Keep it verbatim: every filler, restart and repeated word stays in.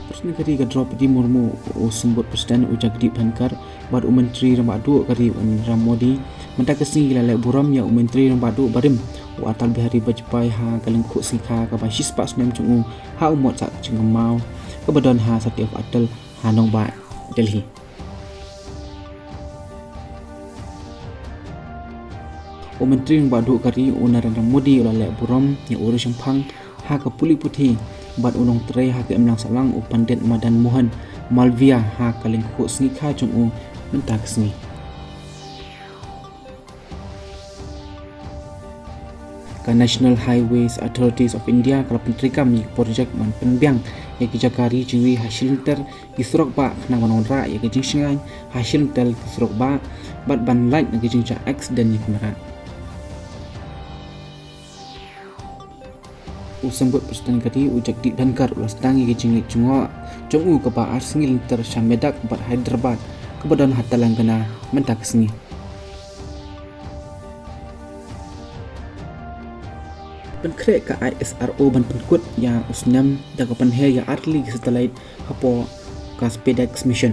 President ka ri ka Droupadi Murmu, u Symbud President u Jagdeep Dhankhar bad u Myntri Rangbah Duh ka ri u Narendra Modi mynta ka sngi ki la leh burom ïa u Myntri Rangbah Duh barim u Atal Bihari Vajpayee ha ka lyngkhuh sngi kha kaba shispah snem jong u ha u mot sah jingkynmaw kaba don ha Satya Hotel ha nongbah Delhi. U Myntri Rangbah Duh ka ri u Narendra Modi u la leh burom ïa u riewshemphang ha ka pule puthi bad u nongtrei ha ka imlang sahlang u Pandit Madan Mohan Malaviya ha ka lyngkhuh sngi kha jong u mynta ka sngi. Ka National Highways Authorities of India ka la pyntreikam ïa ki projek ban pynbiang ïa ki jaka ri jingri ha shilynter ki surok bah khnang ban wanrah ïa ka jingshngaiñ ha shilynter ki surok bah bad ban lait na ka jingjia accident ïa ki mrad. U Symbud President ka ri u Jagdeep Dhankhar u la sdang ïa ka jingleit jngoh jong u kaba ar sngi lynter sha Medak bad Hyderabad kaba don ha Telangana mynta ka sngi. Pynkhreh ka I S R O ban pynkut ïa u snem da ka pynheh ïa artylli ki satellite hapoh ka SpaceX mission.